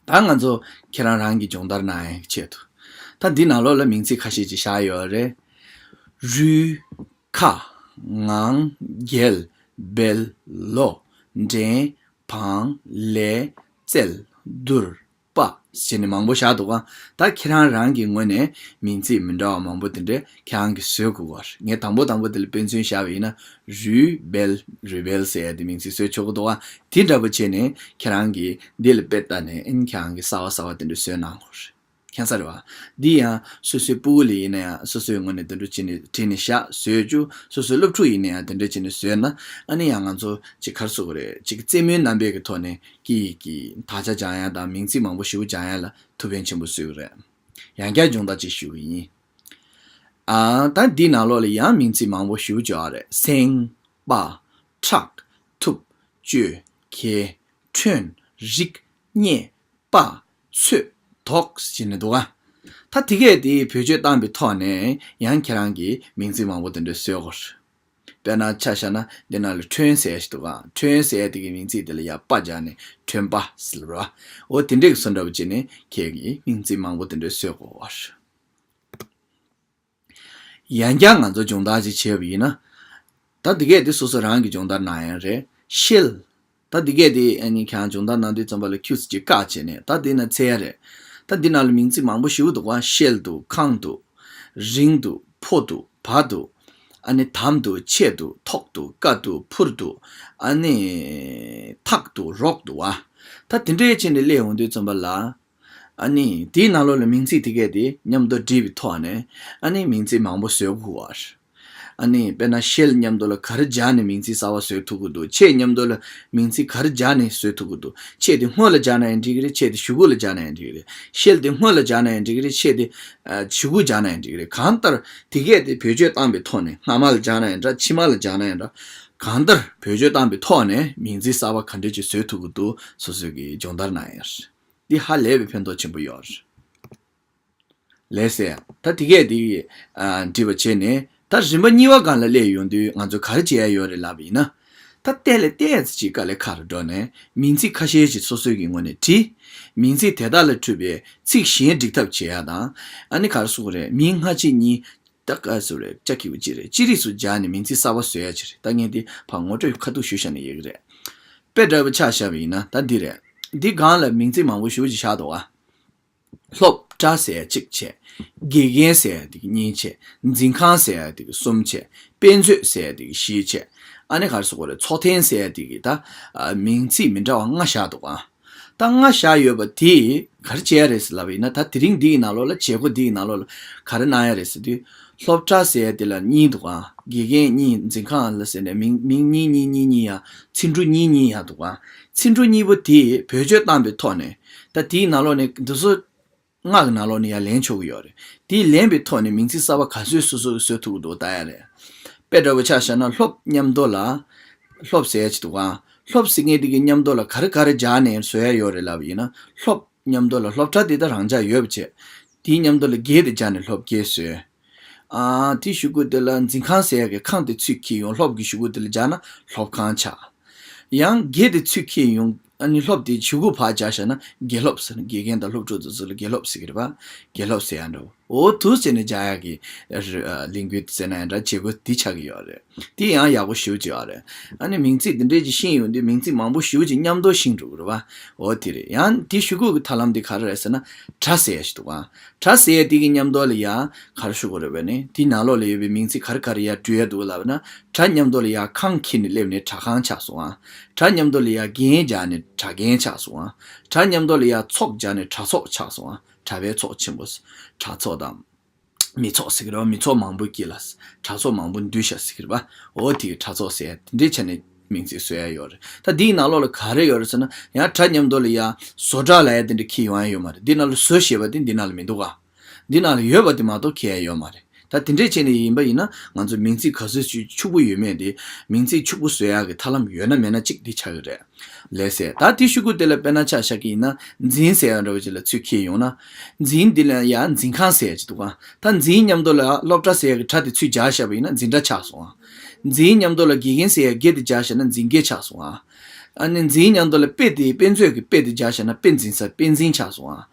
ད་ང་ཚོ་ཁྱེད་རང་རང་གི་སྦྱོང་བརྡར་གནང་ཡག་ཆེད་དུ། ད་འདི་ནང་ལོགས་ལ་མིང་ཚིག་ཁ་ཤས་ཅིག་བཞག་ཡོད་རེད། རུས། ཁ། ངང་། རྒྱལ། སྦལ། ལོ། འདྲེན། བང་། ལས། རྩལ། བསྡུར། པ། ཟེར་ནས་མང་པོ་བཞག་འདུག་ག་ད་ཁྱེད་རང་རང་གི་ངོས་ནས་མིང་ཚིག་མི་འདྲ་བ་མང་པོ་དེ་འདྲ་ཁྱེད་རང་གིས་བཟོ་དགོས་པ་རེད། ངས་དང་པོ་དང་པོ་དེ་ལ་དཔེ་མཚོན་བཞག་པ་ཡིན་ན། རུས་སྦལ། རུས་སྦལ་ཟེར་ཡ་དེ་མིང་ཚིག་བཟོས་ཆོག་གི་འདུག་ག་དེ་འདྲ་པོ་བྱས་ནས་ཁྱེད་རང་གིས་འདི་ལ་དཔེ་ལྟ་ནས་ཨིན་ཁྱེད་རང་གིས་གསར་བ་གསར་བ་དེ་འདྲ་བཟོས་གནང་དགོས་རེད། མཁྱེན་གསལ་རེད་བ། འདི་ཡང་སོ་སོའི་སྤུ་གུ་ལ་ཡིན་ན་ཡང་སོ་སོའི་ངོས་ནས་དེ་འདྲ་བྱས་ནས་བྲིས་ནས་བཞག་བཟོས་བཅུག་སོ་སོའི་སློབ་ཕྲུག་ཡིན་ན་ཡང་དེ་འདྲ་བྱས་ནས་བཟོས་ན་ཨ་ནི་ཡང་ང་ཚོ་ཅིག་ག་རེ་ཟེར་དགོས་རེད། ཅིག་རྩེད་མོའི་རྣམ་པའི་གི་ཐོག་ནས་སྐད་ཡིག་གི་དག་ཆ་སྦྱང་ཡ་དང་མིང་ཚིག་མང་པོ་ཞེ་པོ་སྦྱང་ཡ་ལ་ཐུགས་ཕན་ཆེན་པོ་གསོས་ཀྱི་རེད། ཡང་བསྐྱར་སྦྱོང་བརྡར་ཅིག་ཞུ་གི་ཡིན། ཨ། ད་འདི་ནང་ལོགས་ལ་ཡང་མིང་ཚིག་མང་པོ་ཞེ་པོ་ཅིག་ཡོད་རེད། སེང་། པ། ཁྲག་ཐུབ། གཅོད། གས། ཁྲོན། རིག་རྙེད། པ། ཚོད། དོགས་ཟེར་ནས་འདུག་ག་ད་དེ་གས་དེ་བེད་སྤྱོད་བཏང་པའི་ཐོག་ནས་ཡང་ཁྱེད་རང་གིས་མིང་ཚིག་མང་པོ་དེ་འདྲ་བཟོས་དགོས། དཔེར་ན་ཆ་བཞག་ན་འདི་ནང་ལ་ཁྲོན་ཟེར་ཡ་ཞིག་འདུག་ག་ཁྲོན་ཟེར་ཡ་དེ་གི་མིང་ཚིག་དེ་ལ་ཡ་པ་སྦྱར་ནས་ཁྲོན་པ་ཟེར་བ། འོ་དེ་འདྲས་ཀྱི་བཟོ་འདྲ་པོ་བྱས་ནས་ཁྱེད་ཀྱིས་མིང་ཚིག་མང་པོ་དེ་འདྲ་བཟོས་དགོས་པ། ཡང་བསྐྱར་ང་ཚོ་སྦྱོང་བརྡར་ཅིག་བྱས་པ་ཡིན་ན། ད་འདི་གས་འདི་སོ་སོ་རང་གི་སྦྱོང་བརྡར་གནང་ཡག་རེད། ཤེལ། ད་འདི་གས་འདི་ཨ་ནི་ཁྱེད་རང་སྦྱོང་བརྡར་གནང་དུས་ཙམ་པ་ལ་ཁྱུག་ཙམ་ཅིག་བཀག་བྱས་ནས་ད་འདི་ན་འཚོལ་ཡག་རེད། ད་འདི་ནང་ལ་མིང་ཚིག་མང་པོ་ཞེ་པོ་འདུག་ག་ཤེལ་འདུག་ཁང་འདུག་རིང་འདུག་ཕོ་འདུག་བ་འདུག་ཨ་ནི་དམ་འདུག་ཆེ་འདུག་ཐོག་འདུག་ཀ་འདུག་ཕུར་འདུག་ཨ་ནི་ཐག་འདུག་རོགས་འདུག་བ། ད་དེ་འདྲས་བྱས་ནས་སླེབས་ཡོང་དུས་ཙམ་པ་ལ། ཨ་ནི་དེའི་ནང་ལོགས་ལ་མིང་ཚིག་དེ་གས་དེ་མཉམ་དུ་བསྒྲིལ་བའི་ཐོག་ནས་ཨ་ནི་མིང་ཚིག་མང་པོ་བཟོ་དགོས་པ་རེད། ཨ་ནི་དཔེར་ན་ཤེལ་མཉམ་དུ་ལ་ག་རེ་སྦྱར་ནས་མིང་ཚིག་གསར་པ་བཟོ་ཐུབ་ཀྱི་འདུག་ཆེ་མཉམ་དུ་ལ་མིང་ཚིག་ག་རེ་སྦྱར་ནས་བཟོ་ཐུབ་ཀྱི་འདུག་ཆེ་དེ་སྔོན་ལ་སྦྱར་ན་ཡང་འགྲིག་གི་རེད། ཆེ་དེ་གཞུག་གུ་ལ་སྦྱར་ན་ཡང་འགྲིག་གི་རེད། ཤེལ་དེ་སྔོན་ལ་སྦྱར་ན་ཡང་འགྲིག་གི་རེད། ཆེ་དེ་ཨ་གཞུག་གུ་སྦྱར་ན་ཡང་འགྲིག་གི་རེད། གང་ལྟར་དེ་གས་དེ་བེད་སྤྱོད་བཏང་པའི་ཐོག་ནས་སྔ་མ་ལ་སྦྱར་ན་ཡང་འདྲ་ཕྱི་མ་ལ་སྦྱར་ན་ཡང་འདྲ། གང་ལྟར་བེད་སྤྱོད་བཏང་པའི་ཐོག་ནས་མིང་ཚིག་གསར་པ་ག་འདྲས་ཅིག་བཟོ་ཐུབ་ཀྱི་འདུག་སོ་སོ་གི་སྦྱོང་བརྡར་གནང་ཡག་རེད། འདི་ཧ་ལས་པའི་ཕན་ཐོགས་ཆེན་པོ་ཡོད་རེད། ལགས་སེ། ད་དེ་གས་དེ་ཨ་འདྲི་བ་བྱས་ནས་ད་རིམ་པ་གཉིས་པ་སྒང་ལ་སླེབས་ཡོང་དུས་ང་ཚོ་ག་རེ་བྱེད་ཡ་ཡོད་རེད་ལབ་པ་ཡིན་ན། ད་བལྟས་ལས་བལྟས་ཙམ་ཅིག་དཀའ་ལས་ཁག་རུ་འགྲོ་ནས་མིང་ཚིག་ཁ་ཤས་ཤིག་སོ་སོའི་གི་ངོས་ནས་བྲིས། མིང་ཚིག་དེ་དག་ལས་འཕྲོས་པའི་ཚིག་གཞན་སྒྲིག་ཐབས་བྱེད་ཡ་དང་། ཨ་ནི་ག་རེ་ཟེར་དགོས་རེད། མིང་སྔ་ཕྱི་གཉིས། ད་ག་རེ་ཟེར་དགོས་རེད། ཅ་གི་གུ་ཅི་རེད། ཅི་རིགས་སུ་སྦྱར་ནས་མིང་ཚིག་གསར་པ་བཟོ་ཡ་ཅི་རེད། ད་ངས་འདི་ཕར་ངོ་སྤྲོད་ཁ་ཐུག་ཞུས་བཞག་ན་ཡག་གི་རེད། དཔེ་འདྲ་པོ་ཆ་བཞག་པ་ཡིན་ན་ད་འདི་རེད། འདི་སྒང་ལ་མིང་ཚིག་མང་པོ་ཞེ་པོ་ཅིག་བཞག་འདུག་ག་སློབ་གྲྭ་ཟེར་ཡ་གཅིག་བྱས། དགེ་རྒན་ཟེར་ཡ་དེ་གི་གཉིས་བྱས། འཛིན་ཁང་ཟེར་ཡ་དེ་གི་གསུམ་བྱས། དཔེ་མཛོད་ཟེར་ཡ་དེ་གི་བཞི་བྱས། ཨ་ནི་ག་རེ་ཟེར་དགོས་རེད། ཚོགས་ཐེངས་ཟེར་ཡ་དེ་གི་ད་ཨ་མིང་ཚིག་མི་འདྲ་བ་ལྔ་བཞག་འདུག་ག་ད་ལྔ་བཞག་ཡོད་པ་དེ་ག་རེ་བྱེད་ཡ་རེད་ཟེར་ལབ་པ་ཡིན་ན། ད་དེ་རིང་འདི་ཡི་ནང་ལོགས་ལ་བྱེད་སྒོ་འདི་ཡི་ནང་ལོགས་ལ་ག་རེ་གནང་ཡ་རེད་ཟེར་དུས། སློབ་གྲྭ་ཟེར་ཡ་དེ་ལ་གཉིས་འདུག་ག་དགེ་རྒན་གཉིས། འཛིན་ཁང་ལ་ཟེར་ནས་མིང་མིང་གཉིས་གཉིས་གཉིས་གཉིས་ཡ། ཚིག་འབྲུ་གཉིས་གཉིས་ཡ་འདུག་ག་ཚིག་འབྲུ་གཉིས་པོ་དེ་བེད་སྤྱོད་བཏང་པའི་ཐོག་ནས། ད་དེའི་ནང་ལོགས་ནས་འདི་ཚོ་ལྔ་གི་ནང་ལོགས་ནས་ཡར་ལེན་ཆོག་གི་ཡོད་རེད། དེ་ལེན་པའི་ཐོག་ནས་མིང་ཚིག་གསར་པ་ག་ཚོད་སོ་སོ་གིས་བཟོ་ཐུབ་ཀྱི་འདུག་ལྟ་ཡ་རེད། དཔེ་འདྲ་པོ་ཆ་བཞག་ན་སློབ་མཉམ་དུ་ལ། སློབ་ཟེར་ཡ་ཅིག་འདུག་ག་སློབ་ཟེར་མཁན་དེ་གི་མཉམ་དུ་ལ་ག་རེ་ག་རེ་སྦྱར་ནས་བཟོ་ཡ་ཡོད་རེད་ལབ་པ་ཡིན་ན། སློབ་མཉམ་དུ་ལ་སློབ་གྲྭ་དེ་ད་རང་འཇགས་ཡོད་པ་བྱས། དེའི་མཉམ་དུ་ལ་དགེ་དེ་སྦྱར་ནས་སློབ་དགེ་བཟོས། ཨ། དེའི་གཞུག་གུ་དེ་ལ་འཛིན་ཁང་ཟེར་ཡ་གི་ཁང་དེ་ཚུར་འཁྱེར་ཡོང་། སློབ་ཀྱི་གཞུག་གུ་དེ་ལ་སྦྱར་ན་སློབ་ཁང་ཆགས། ཡང་དགེ་དེ་ཚུར་འཁྱེར་ཡོང་། ཨ་ནི་སློབ་དེའི་གཞུག་གུ་ཕར་སྦྱར་བཞག་ན་དགེ་སློབ་ཟེར་ན་དགེ་རྒན་དང་སློབ་ཕྲུག་དེ་ཚོ་ལ་དགེ་སློབ་ཟེར་གི་རེད་པ། དགེ་སློབ་ཟེར་ཡ་འདྲ་བོ། འོ་དུ་ཟེར་ནས་སྦྱར་ཡག་གི་ལིང་གུ་ཟེར་ན་ཡང་འདྲ་བྱེད་སྒོ་འདི་ཆགས་ཀྱི་ཡོད་རེད། འདི་ཡང་ཡག་པོ་ཞེ་པོ་ཅིག་ཡོད་རེད། ཨ་ནི་མིང་ཚིག་འདི་འདྲས་ཅིག་ཤེས་ཡོང་དུས་མིང་ཚིག་མང་པོ་ཞེ་པོ་ཅིག་མཉམ་དུ་ཤེས་འགྲོ་གི་རེད་བ། འོ་དེ་རེད། ཡང་དེ་ཞུ་དགོས་ཀྱི་ཐབས་ལམ་འདི་ག་རེ་རེད་ཟེར་ན། སྒྲ་ཟེར་ཡ་ཞིག་འདུག་ག་སྒྲ་ཟེར་ཡ་དེ་གི་མཉམ་དུ་ལ་ཡ་ག་རེ་ཞུ་དགོས་རེད་བས་ནི། དེའི་ནང་ལོགས་ལ་ཡོད་པའི་མིང་ཚིག་ག་རེ་ག་རེ་ཡ་འབྲི་ཡ་འདུག་ལབ་ན། སྒྲ་མཉམ་དུ་ལ་ཡ་ཁང་འཁྱེར་ནས་སླེབས་ནས་སྒྲ་ཁང་ཆགས་སོང་ཨ། སྒྲ་མཉམ་དུ་ལ་ཡ་རྒན་སྦྱར་ནས་སྒྲ་རྒན་ཆགས་སོང་ཨ། སྒྲ་མཉམ་དུ་ལ་ཡ་ཚོགས་སྦྱར་ནས་གྲྭ་ཚོགས་ཆགས་སོང་ཨ། གྲྭ་པའི་ཚོགས་ཆེན་པོ། གྲྭ་ཚོགས་དང་། མི་ཚོགས་ཟེར་གི་རེད་བ། མི་ཚོགས་མང་པོ་སྐྱིད་ལ། གྲྭ་ཚོགས་མང་པོ་འདུས་ཤག་ཟེར་གི་རེད་བ། འོ་དེ་གྲྭ་ཚོགས་ཟེར་དེ་འདྲའི་ཆ་ནས་མིང་ཚིག་བཟོ་ཡ་ཡོད་རེད། ད་འདིའི་ནང་ལོགས་ལ་ག་རེ་ཡོད་རེད་ཟེར་ན། ཡང་སྒྲ་མཉམ་དུ་ལ་ཡ་བཟོ་གྲྭ་ལབ་ཡ་དེ་འདྲ་འཁྱེར་ཡོང་ཡ་ཡོད་མ་རེད། འདི་ནང་ལ་བཟོ་ཞེས་པ་དེ་འདི་ནང་ལ་མི་འདུག་ག་འདི་ནང་ལ་ཡོད་པ་དེ་མ་གཏོགས་འཁྱེར་ཡ་ཡོད་མ་རེད། ད་དེ་འདྲའི་ཆ་ནས་ཡིན་པ་ཡིན་ན་ང་ཚོ་མིང་ཚིག་ག་ཚོད་ཅིག་ཕྱུག་པོ་ཡོད་མེད་དེ། མིང་ཚིག་ཕྱུག་པོ་བཟོ་ཡག་གི་ཐབས་ལམ་ཡོད་ན་མེད་ན་གཅིག་འདི་ཆགས་ཀྱི་རེད། ལགས་སེ། ད་དེ་ཤུ་གུ་དེ་ལ་དཔེར་ན་ཆ་བཞག་གི་ཡིན་ན། འཛིན་ཟེར་ཡ་འདྲ་བོ་ཅིག་ལ་ཚུར་འཁྱེར་ཡོང་ན། འཛིན་འདི་ལ་ཡང་འཛིན་ཁང་ཟེར་ཡ་ཅིག་འདུག་ག་ད་འཛིན་མཉམ་དུ་ལ་སློབ་གྲྭ་ཟེར་ཡ་གི་གྲྭ་དེ་ཚུར་སྦྱར་བཞག་པ་ཡིན་ན་འཛིན་གྲྭ་ཆགས་སོང་ཨ། འཛིན་མཉམ་དུ་ལ་དགེ་རྒན་ཟེར་ཡ་དགེ་དེ་སྦྱར་བཞག་ན་འཛིན་དགེ་ཆགས་སོང་ཨ། ཨ་ནི་འཛིན་མཉམ་དུ་ལ་དཔེ་དེ་དཔེ་མཛོད་ཀྱི་དཔེ་དེ་སྦྱར་བཞག་ན་དཔེ་འཛིན་ས་དཔེ་འཛིན་ཆགས་སོང་ཨ།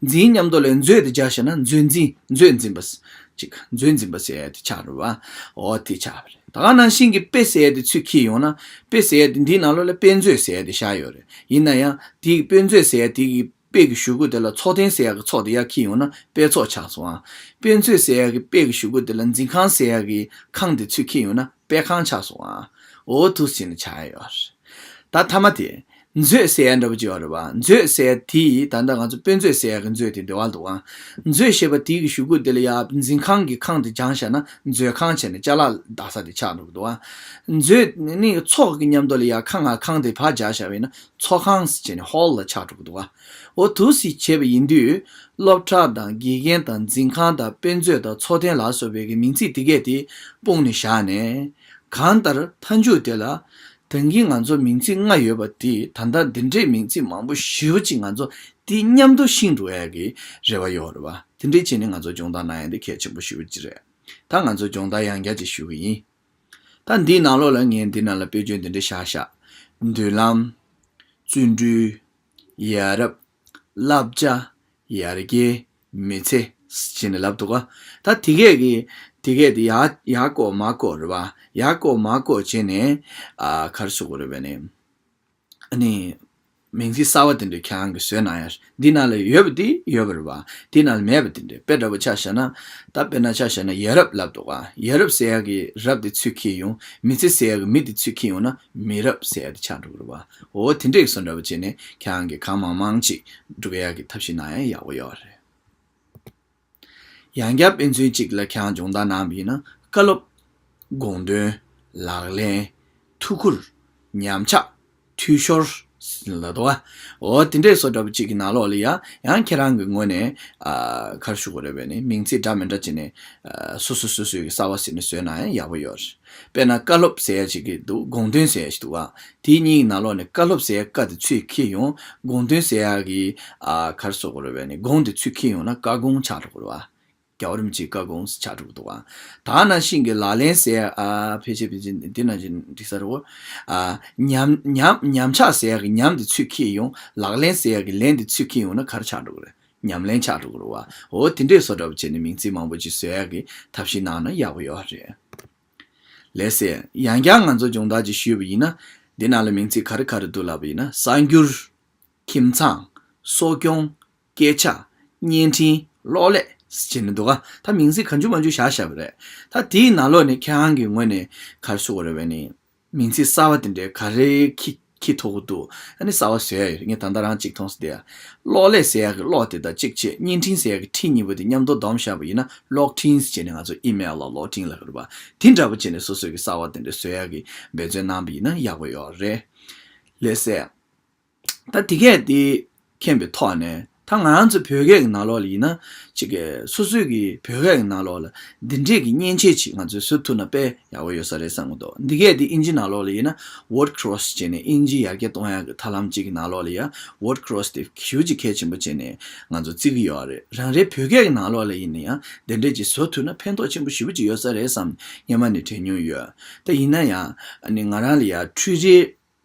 འཛིན་མཉམ་དུ་ལ་མཛོད་དེ་སྦྱར་བཞག་ན་མཛོད་འཛིན་མཛོད་འཛིན་པ། ཅིག་མཛོད་འཛིན་པ་ཟེར་ཡ་དེ་ཆགས་རེད་བ། འོ་དེ་ཆགས་པ་རེད། ད་ག་ནང་བཞིན་གྱི་དཔེ་ཟེར་ཡ་དེ་ཚུར་འཁྱེར་ཡོང་ན། དཔེ་ཟེར་ཡ་དེ་འདིའི་ནང་ལོགས་ལ་དཔེ་མཛོད་ཟེར་ཡ་དེ་བཞག་ཡོད་རེད། ཡིན་ན་ཡང་དེའི་དཔེ་མཛོད་ཟེར་ཡ་དེ་གི་དཔེ་གི་ཞུ་སྒོ་དེ་ལ་ཚོགས་ཐེངས་ཟེར་ཡ་གི་ཚོགས་དེ་ཡར་འཁྱེར་ཡོང་ན་དཔེ་ཚོགས་ཆགས་སོང་ཨ། དཔེ་མཛོད་ཟེར་ཡ་གི་དཔེ་གི་ཞུ་སྒོ་དེ་ལ་འཛིན་ཁང་ཟེར་ཡ་གི་ཁང་དེ་ཚུར་འཁྱེར་ཡོང་ན་དཔེ་ཁང་ཆགས་སོང་ཨ། འོ་དུ་ཟིན་ནས་ཆགས་ཡ་ཡོད་རེད། ད་མཐའ་མ་དེ། མཛོད་ཟེར་ཡ་འདྲ་པོ་ཅིག་ཡོད་རེད་བ། མཛོད་ཟེར་ཡ་དེ་ཡིས་ད་ལྟ་ང་ཚོ་དཔེ་མཛོད་ཟེར་ཡ་གི་མཛོད་དེ་འདི་བ་འདུག་ཨ། མཛོད་ཞེས་པ་དེ་གི་ཞུ་སྒོ་དེ་ལ་ཡ་འཛིན་ཁང་གི་ཁང་དེ་སྦྱངས་བཞག་ན་མཛོད་ཁང་བྱས་ནས་ཅ་ལག་བསྡད་ས་དེ་ཆགས་འགྲོ་གི་འདུག་ཨ། མཛོད་ནི་ཚོགས་ཀྱི་མཉམ་དུ་ལ་ཡ་ཁང་ང་ཁང་དེ་ཕར་སྦྱར་བཞག་པ་ཡིན་ན་ཚོགས་ཁང་ཟེར་བྱས་ནས་ཧོལ་ལ་ཆགས་འགྲོ་གི་འདུག་ཨ། འོ་དུ་སི་བྱས་པ་ཡིན་དུས་སློབ་གྲྭ་དང་དགེ་རྒན་དང་འཛིན་ཁང་དང་དཔེ་མཛོད་དང་ཚོགས་ཐེངས་ལ་སོགས་པའི་གི་མིང་ཚིག་དེ་གས་དེ་སྤུངས་ནས་བཞག་ནས། གང་ལྟར་མཐའ་མཇུག་དེ་ལ། ད་གིན་ང་ཚོ་མིང་ཚིག་ལྔ་ཡོད་པ་དེ་ད་ལྟ་འདི་འདྲའི་མིང་ཚིག་མང་པོ་ཞེ་པོ་ཅིག་ང་ཚོ་དེ་མཉམ་དུ་ཤེས་འགྲོ་ཡ་གི་རེ་བ་ཡོད་རེད་བ། དེ་འདྲའི་བྱས་ནས་ང་ཚོ་སྦྱོང་བརྡར་གནང་ཡ་འདི་གལ་ཆེན་པོ་ཞེ་པོ་ཅིག་རེད། ད་ང་ཚོ་སྦྱོང་བརྡར་ཡང་བསྐྱར་ཅིག་ཞུ་གི་ཡིན། ད་འདིའི་ནང་ལོགས་ལ་ངས་འདི་ནང་ལ་དཔེ་བརྗོད་འདི་འདྲ་བཞག་བཞག་མདུན་ལམ། བརྩོན་འགྲུས། ཡ་རབས། བསླབ་བྱ། ཡར་རྒྱས། མི་ཚེ། ཟེར་ནས་ལབ་འདུག་ག་ད་དེ་གས་ཀྱི་དེ་གས་དེ་ཡར་ཡར་བཀོག་མར་བཀོག་རེད་བ། ཡར་བཀོག་མར་བཀོག་བྱས་ནས་ཨ་ག་རེ་ཟེར་དགོས་རེད་བས་ནས། ཨ་ནི་མིང་ཚིག་གསར་བ་དེ་འདྲ་ཁྱེད་རང་གིས་བཟོས་གནང་ཡ། འདི་ནང་ལ་ཡོད་པ་དེ་ཡོད་པ་རེད་བ། འདི་ནང་ལ་མེད་པ་དེ་འདྲ། དཔེ་འདྲ་པོ་ཆ་བཞག་ན། ད་དཔེར་ན་ཆ་བཞག་ན་ཡ་རབས་ལབ་འདུག་ག་ཡ་རབས་ཟེར་ཡ་གི་རབས་དེ་ཚུར་འཁྱེར་ཡོང་། མི་ཚེ་ཟེར་ཡ་གི་མི་དེ་ཚུར་འཁྱེར་ཡོང་ན་མི་རབས་ཟེར་ཡ་དེ་ཆགས་འགྲོ་གི་རེད་བ། འོ་དེ་འདྲས་བཟོ་འདྲ་པོ་བྱས་ནས་ཁྱེད་རང་གིས་གང་མང་མང་ཅིག་སྒྲུག་ཡག་གི་ཐབས་ཤེས་གནང་ཡ་ཡག་པོ་ཡོད་རེད། ཡང་བསྐྱར་དཔེ་མཚོན་གཅིག་ལ་ཁྱེད་རང་སྦྱོང་བརྡར་གནང་བ་ཡིན་ན་བཀའ་སློབ། དགོངས་དོན། ལག་ལེན། ཐུགས་ཁུར། ཉམས་ཆག་འཐུས་ཤོར། ལ་དོ། འོ་དེ་འདྲས་བཟོ་འདྲ་པོ་གཅིག་གི་ནང་ལོགས་ལ་ཡང་ཡང་ཁྱེད་རང་གི་ངོས་ནས་ཨ་ག་རེ་ཞུ་དགོས་རེད་པས་ནི་མིང་ཚིག་འདྲ་མི་འདྲ་བྱས་ནས་ཨ་སོ་སོ་སོ་སོའི་གི་གསར་བ་ཟེར་ནས་བཟོས་ན་ཡང་ཡག་པོ་ཡོད་རེད། དཔེར་ན་བཀའ་སློབ་ཟེར་ཡ་ཅིག་གི་འདུག་དགོངས་དོན་ཟེར་ཡ་ཞིག་འདུག་ཨ། དེ་གཉིས་ཀྱི་ནང་ལོགས་ནས་བཀའ་སློབ་ཟེར་ཡ་བཀའ་དེ་ཚུར་འཁྱེར་ཡོང་། དགོངས་དོན་ཟེར་ཡ་གི་ཨ་ག་རེ་ཟེར་དགོས་རེད་པས་ནི་དགོངས་དེ་ཚུར་འཁྱེར་ཡོང་ན་བཀའ་དགོངས་ཆགས་འགྲོ་གི་རེད་བ། རྒྱལ་བ་རིན་པོ་ཆེའི་བཀའ་དགོངས་ཆགས་འགྲོ་གི་འདུག་ག་ད་ནང་བཞིན་གྱི་ལག་ལེན་ཟེར་ཡ་ཨ་ཕལ་ཆེར་ཕལ་ཆེར་འདི་ནང་བཞིན་འགྲིག་ས་རེད་བོ། ཨ་ཉམས་ཉམས་ཉམས་ཆག་ཟེར་ཡ་གི་ཉམས་དེ་ཚུར་འཁྱེར་ཡོང་། ལག་ལེན་ཟེར་ཡ་གི་ལེན་དེ་ཚུར་འཁྱེར་ཡོང་ན་ག་རེ་ཆགས་འགྲོ་གི་རེད། ཉམས་ལེན་ཆགས་འགྲོ་གི་རེད་བ། འོ་དེ་འདྲས་བཟོ་འདྲ་པོ་བྱས་ནས་མིང་ཚིག་མང་པོ་ཅིག་བཟོ་ཡ་གི་ཐབས་ཤེས་གནང་ན་ཡག་པོ་ཡོད་རེད། ལགས་སེ། ཡང་བསྐྱར་ང་ཚོ་སྦྱོང་བརྡར་ཅིག་ཞུས་པ་ཡིན་ན། འདི་ནང་ལ་མིང་ཚིག་ག་རེ་ག་རེ་འདུག་ལབ་པ་ཡིན་ན་གསར་འགྱུར། ཁྱིམ་ཚང་། གསོ་སྐྱོང་། སྐད་ཆ། བརྙན་འཕྲིན། གློག་ཀླད། ཟེར་ནས་འདུག་ག་ད་མིང་ཚིག་གང་བྱུང་མང་བྱུང་བཞག་བཞག་པ་རེད། ད་དེའི་ནང་ལོགས་ནས་ཁྱེད་རང་གི་ངོས་ནས་ག་རེ་ཞུ་དགོས་རེད་པས་ནི། མིང་ཚིག་གསར་བ་དེ་འདྲའི་ག་རེ་ཁྱི་ཁྱི་ཐོག་གི་འདུག་ཨ་ནི་གསར་བ་བཟོས་ཡ་ཡོད་རེད། ངས་ད་ལྟ་རང་གཅིག་མཐོང་སོང་དེ་ཡ། གློག་ཀླད་ཟེར་ཡ་གི་གློག་དེ་དང་གཅིག་བྱས། བརྙན་འཕྲིན་ཟེར་ཡ་གི་འཕྲིན་གཉིས་པོ་དེ་མཉམ་དུ་བསྡོམས་བཞག་པ་ཡིན་ན་གློག་འཕྲིན་ཟེར་ནས་ང་ཚོ་ཨི་མེལ་ལ་གློག་འཕྲིན་ལབ་ཀྱི་རེད་པ། དེ་འདྲ་པོ་བྱས་ནས་སོ་སོའི་གི་གསར་བ་དེ་འདྲ་བཟོ་ཡ་གི་འབད་བརྩོན་གནང་པ་ཡིན་ན་ཡག་པོ་ཡོད་རེད། ལགས་སེ། ད་དེ་གས་དེ་མཁྱེན་པའི་ཐོག་ནས་ད་ང་རང་ཚོ་བོད་སྐད་ཀྱི་ནང་ལོགས་ལ་ཡིན་ན་ཅིག་གི་སོ་སོའི་གི་བོད་སྐད་ཀྱི་ནང་ལོགས་ལ་འདི་འདྲས་ཀྱི་མཉེན་ཆས་ཅིག་ང་ཚོས་བཟོ་ཐུབ་ན་དཔེ་ཡག་པོ་ཡོད་ས་རེད་བསམ་གྱི་འདུག་འདི་གས་དེ་ཨིན་ཇི་ནང་ལོགས་ལ་ཡིན་ན་ཝར་ཌི་ཀི་རོ་སི་བྱས་ནས་ཨིན་ཇི་ཡར་རྒྱས་གཏོང་ཡག་གི་ཐབས་ལམ་ཅིག་གི་ནང་ལོགས་ལ་ཡང་ཝར་ཌི་ཀི་རོ་སི་དེ་ཞེ་པོ་ཅིག་གལ་ཆེན་པོ་བྱས་ནས་ང་ཚོ་བརྩི་གི་ཡོད་རེད། རང་རེའི་བོད་སྐད་ཀྱི་ནང་ལོགས་ལ་ཡིན་ན་ཡང་འདི་འདྲས་ཅིག་བཟོ་ཐུབ་ན་ཕན་ཐོགས་ཆེན་པོ་ཞེ་པོ་ཅིག་ཡོད་ས་རེད་བསམ་སྔོན་མ་ནས་དྲན་མྱོང་ཡོད། ད་ཡིན་ན་ཡང་ཨ་ནི་ང་རང་ལ་ཡང་འཕྲུལ་རིག་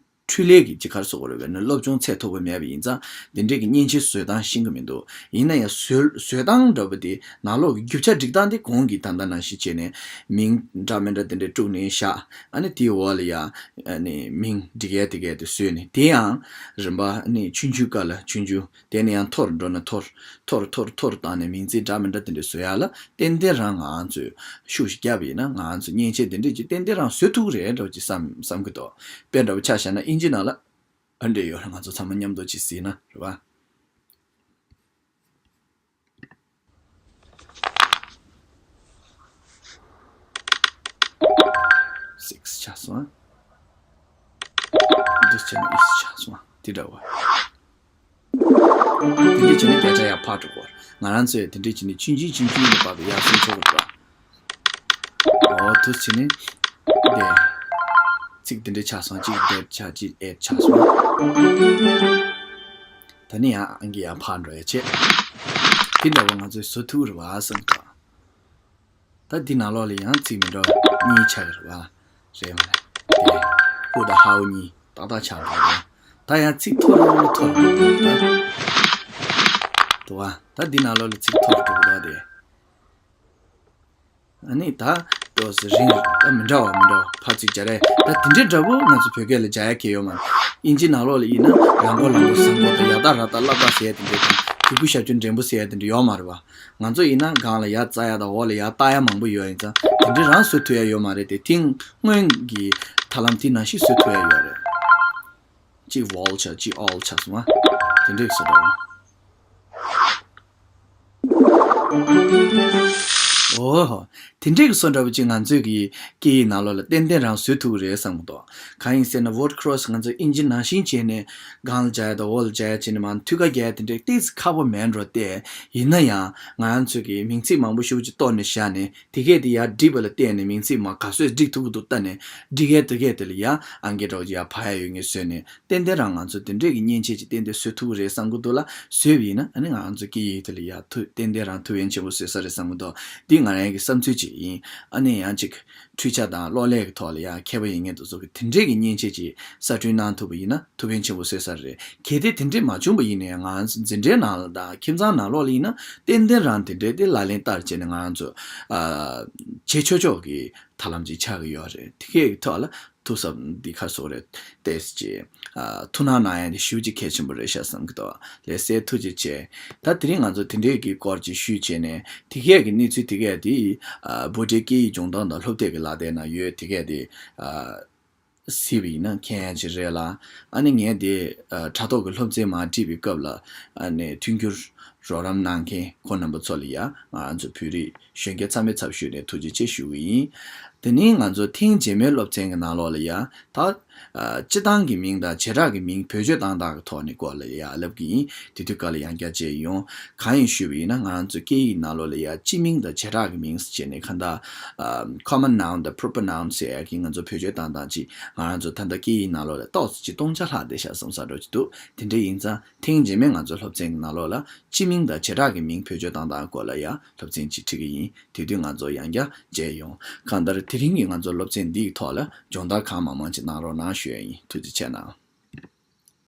འཕྲུལ་ལས་ཀྱི་ཅིག་ག་རེ་ཟེར་དགོས་རེད་པས་ན། སློབ་སྦྱོང་ཚད་མཐོ་པོ་མེད་པ་ཡིན་ཙང་དེ་འདྲས་ཀྱི་མཉེན་ཆས་བཟོ་སྟངས་ཤེས་ཀྱི་མི་འདུག་ཡིན་ན་ཡང་བཟོ་བཟོ་སྟངས་འདྲ་པོ་དེ་ནང་ལོགས་ཀྱི་རྒྱུ་ཆ་སྒྲིག་སྟངས་དེ་གོང་གི་ད་ལྟ་ནང་བཞིན་བྱས་ནས་མིང་འདྲ་མི་འདྲ་དེ་འདྲས་དཀྲུགས་ནས་བཞག་ཨ་ནི་དེའི་འོག་ལ་ཡ་ཨ་ནི་མིང་འབྲི་མཁན་དེ་གས་དེ་བཟོས་ནས། དེ་ཡང་རིམ་པ་ཨ་ནི་ཆུང་ཆུང་སྐབས་ལ་ཆུང་ཆུང་། དེ་ནས་ཡང་མཐོ་རུ་འགྲོ་ན་མཐོ་རུ་མཐོ་རུ་མཐོ་རུ་མཐོ་རུ་བཏང་ནས་མིང་ཚིག་འདྲ་མི་འདྲ་དེ་འདྲ་བཟོ་ཡག་ལ་ཏན་ཏན་རང་ང་ཚོས་ཤུགས་ཤིག་བརྒྱབ་པ་ཡིན་ན་ང་ཚོས་མཉེན་ཆས་དེ་འདྲས་ཀྱི་ཏན་ཏན་རང་བཟོ་ཐུབ་ཀྱི་རེད་འདྲ་བོ་ཅིག་བསམ་བསམ་གྱི་འདུག་དཔེ་འདྲ་བོ་ཆ་བཞག་ན་ཨིན་ཇི་ནང་ལ་ཨ་འདྲས་ཡོད་རེད། ང་ཚོ་ཚང་མ་མཉམ་དུ་ཅིག་གཟིགས་ན་རེད་པ། སིགས་ཆགས་སོང་། འདི་བྱས་ན་ཨིས་ཆགས་སོང་། འདི་འདྲ་བ། དེ་འདྲས་བྱས་ན་བརྒྱ་ཆ་ཡར་འཕར་འགྲོ་གི་རེད། ང་རང་ཚོས་དེ་འདྲས་བྱས་ནས་ཆུང་ཆུང་ཆུང་ཆུང་ནས་བར་དུ་ཡར་སོང་ཆོག་གི་རེད་པ། འོ་དེ་བྱས་ནས་དེ་ཚིག་དེ་འདྲས་ཆགས་སོང་། གཅིག་དེབ་ཆགས། གཅིག་ཨེབ་ཆགས་སོང་། ད་ནི་ཡང་ཨང་ཀི་ཡར་འཕར་འགྲོ་ཡ་བྱས། དེ་འདྲ་བ་ང་ཚོས་བཟོ་ཐུབ་རེད་པ་བསམ་གི་འདུག་ད་འདི་ནང་ལོགས་ལ་ཡང་ཚིག་མི་འདྲ་བ་གཉིས་ཆགས་ཀྱི་རེད་པ། རེད་མ་རེད། དེ་ཧུ་དང་ཧའོ་གཉིས་ཏག་ཏག་ཆགས་འདུག་ད་ཡང་ཚིག་མཐོ་རུ་མཐོ་རུ་འགྲོ་གི་འདུག་ད་འདུག་པ། ད་འདི་ནང་ལོགས་ལ་ཚིག་མཐོ་རུ་འགྲོ་གི་འདུག་དེ། ཨ་ནི་ད་ཏོག་ཙམ་རིང་། ད་མི་འདྲ་བ་མི་འདྲ་བ་ཕར་ཚིག་སྦྱར་ཡ། ད་དེ་འདྲའི་འདྲ་པོ་ང་ཚོ་བོད་སྐད་ལ་སྦྱར་ཡ་གང་ཡང་ཡོད་མ་རེད། ཨིན་ཇི་ནང་ལོགས་ལ་ཡིན་ན་ལ་མགོ་ལ་མགོ་ས་མགོ་དང་ཡ་ད་ར་ད་ལ་ད་ཟེར་ཡ་དེ་འདྲ་དང་གི་གུ་ཞབས་ཀྱུ་འགྲེང་བུ་ཟེར་ཡ་དེ་འདྲ་ཡོད་མ་རེད་པ། ང་ཚོ་ཡིན་ན་སྒང་ལ་ཡ་ཙ་ཡ་དང་འོག་ལ་ཡ་ཏ་ཡ་མང་པོ་ཡོད། ཡིན་ཙང་དེ་འདྲ་རང་བཟོ་ཐུབ་ཡ་ཡོད་མ་རེད་དེ། དེ་སྔོན་གྱི་ཐབས་ལམ་དེ་ནང་བཞིན་བཟོ་ཐུབ་ཡ་ཡོད་རེད། གཅིག་ཝོལ་ཆགས། གཅིག་ཨོལ་ཆགས་སོང་ཨ། དེ་འདྲས་བཟོ་འདྲ་བོ། འོ་ཧོ། དེ་འདྲས་ཀྱི་བཟོ་འདྲ་བོ་ཅིག་ང་ཚོའི་གི་སྐད་ཡིག་ནང་ལོགས་ལ་ཏན་ཏན་རང་བཟོ་ཐུབ་ཀྱི་རེད་བསམ་གྱི་འདུག་གང་ཡིན་ཟེར་ན་ཝོར་ཌི་ཁི་རོ་སི་ང་ཚོ་ཨིན་ཇི་ནང་བཞིན་བྱས་ནས་སྒང་ལ་སྦྱར་ཡ་དང་འོག་ལ་སྦྱར་ཡ་བྱས་ནས་མར་མཐུད་ཀ་རྒྱག་ཡ་དེ་འདྲས་ཏོག་ཙམ་ཁག་པོ་མེད་འགྲོ་སྟེ། ཡིན་ན་ཡང་ང་རང་ཚོའི་གི་མིང་ཚིག་མང་པོ་ཞེ་པོ་ཅིག་གཏོར་ནས་བཞག་ནས་དེ་གས་དེ་ཡར་སྒྲིག་པ་ལ་བརྟེན་ནས་མིང་ཚིག་མར་ག་ཚོད་སྒྲིག་ཐུབ་ཀྱི་འདུག་ལྟ་ནས་སྒྲིག་ཡ་དེ་གས་དེ་ལ་ཡ་ཨང་ཀི་འདྲ་བོ་ཅིག་ཡར་འཕར་ཡ་ཡོད་ངེས་བཟོས་ནས། ཏན་ཏན་རང་ང་ཚོ་དེ་འདྲས་ཀྱི་མཉེན་ཆས་ཅིག་ཏན་ཏན་བཟོ་ཐུབ་ཀྱི་རེད་བསམ་གྱི་འདུག་ལ། བཟོས་པ་ཡིན་ན་ཨ་ནི་ང་ཚོ་སྐད་ཡིག་དེ་ལ་ཡ་ཐུབ་ཏན་ཏན་རང་ཐུགས་ཕན་ཆེན་པོ་བཟོས་ས་རེད་བསམ་གྱི་འདུག་འདི་ང་རང་གི་བསམ་ཚུལ་ཅིག་ཡིན། ཨ་ནི་ཡང་ཅིག་འཕྲུལ་ཆ་དང་གློག་ཀླད་ཀྱི་ཐོག་ལ་ཡ་མཁས་པ་ཡིན་མཁན་དེ་ཚོ་གིས་དེ་འདྲས་ཀྱི་མཉེན་ཆས་ཅིག་གསར་སྐྲུན་གནང་ཐུབ་པ་ཡིན་ན་ཐུགས་ཕན་ཆེན་པོ་གསོས་ས་རེད། གལ་ཏེ་དེ་འདྲས་མ་བྱུང་པ་ཡིན་ན་ཡང་ང་ཚོ་འཛིན་གྲྭའི་ནང་ལ་དང་ཁྱིམ་ཚང་ནང་ལོགས་ལ་ཡིན་ན་ཏན་ཏན་རང་དེ་འདྲས་དེ་ལག་ལེན་བསྟར་བྱས་ནས་ང་ཚོ་ཨ་བྱེད་ཆོག་ཆོག་གི་ཐབས་ལམ་ཅིག་ཆགས་ཀྱི་ཡོད་རེད། དེ་གའི་ཐོག་ལ་ཐུགས་བསམ་འདི་ག་རེ་ཟེར་དགོས་རེད། ཏོག་ཙམ་ཅིག་ཨ་ཐུགས་སྣང་གནང་ཡ་འདི་ཞེ་པོ་ཅིག་གལ་ཆེན་པོ་རེད་ཤག་བསམ་གྱི་འདུག་ལགས་སེ། ཐུགས་རྗེ་ཆེ། ད་དེ་རིང་ང་ཚོ་དེ་འདྲའི་གི་སྐོར་ཅིག་ཞུས་བྱས་ནས་དེ་གའི་གི་གནས་ཚུལ་དེ་གའི་དེ་ཨ་བྷོ་ཊའི་སྐད་ཡིག་སྦྱོང་སྟངས་དང་སློབ་དེབ་ཀྱི་ལག་དེབ་ནང་ཡོད། དེ་གའི་དེ་ཨ་གཟིགས་པ་ཡིན་ན་མཁྱེན་ཡ་ཅིག་རེད་ལ། ཨ་ནི་ངས་དེ་ཨ་དྲ་ཐོག་གི་སློབ་ཚན་མར་བྲིས་པའི་སྐབས་ལ་ཨ་ནི་མཐུན་འགྱུར་རོགས་རམ་གནང་མཁན་ཁོང་རྣམ་པ་ཚོ་ལ་ཡ་ང་ཚོ་བོད་རིགས་གཞོན་སྐྱེས་ཚང་མའི་ཚབ་ཞུས་ནས་ཐུགས་རྗེ་ཆེ་ཞུ་གི་ཡིན། དེ་ནས་ང་ཚོ་ཐེངས་རྗེས་མའི་སློབ་ཚན་གྱི་ནང་ལོགས་ལ་ཡ་ད་ཨ་སྤྱི་བཏང་གི་མིང་དང་བྱེ་བྲག་གི་མིང་བེད་སྤྱོད་བཏང་སྟངས་ཀྱི་ཐོག་ནས་སྐོར་ལ་ཡ་ལབ་ཀྱི་ཡིན། དེ་དུས་སྐབས་ལ་ཡང་བསྐྱར་མཇལ་ཡོང་། གང་ཡིན་ཞུས་པ་ཡིན་ན་ང་རང་ཚོ་སྐད་ཡིག་ནང་ལོགས་ལ་ཡ་སྤྱི་མིང་དང་བྱེ་བྲག་གི་མིང་ཟེར་བྱས་ནས་གང་ལྟར་ཨ་common noun་དང་proper noun་ཟེར་ཡ་གི་ང་ཚོ་བེད་སྤྱོད་བཏང་སྟངས་ཅིག་ང་རང་ཚོ་ད་ལྟ་སྐད་ཡིག་ནང་ལོགས་ལ་ཏོག་ཙམ་ཅིག་སྟོང་ཆ་ལྷག་བསྡད་ཤག་བསམ་ས་འདྲ་ཅིག་འདུག་དེ་འདྲ་ཡིན་ཙང་ཐེངས་རྗེས་མའི་ང་ཚོ་སློབ་ཚན་གྱི་ནང་ལོགས་ལ་སྤྱི་མིང་དང་བྱེ་བྲག་གི་མིང་བེད་སྤྱོད་བཏང་སྟངས་སྐོར་ལ་ཡ་སློབ་ཚན་ཅིག་ཁྲིད་ཀྱི་ཡིན། དེ་དུས་ང་ཚོ་ཡང་བསྐྱར་མཇལ་ཡོང་། གང་ལྟར་དེ་རིང་གི་ང་ཚོ་སློབ་ཚན་འདིའི་ཐོག་ལ་སྦྱོང་བརྡར་གང་མང་མང་ཅིག་གནང་རོགས་གནང་ཞུ་ཡ་ཡིན། ཐུགས་རྗེ་ཆེ་གནང་།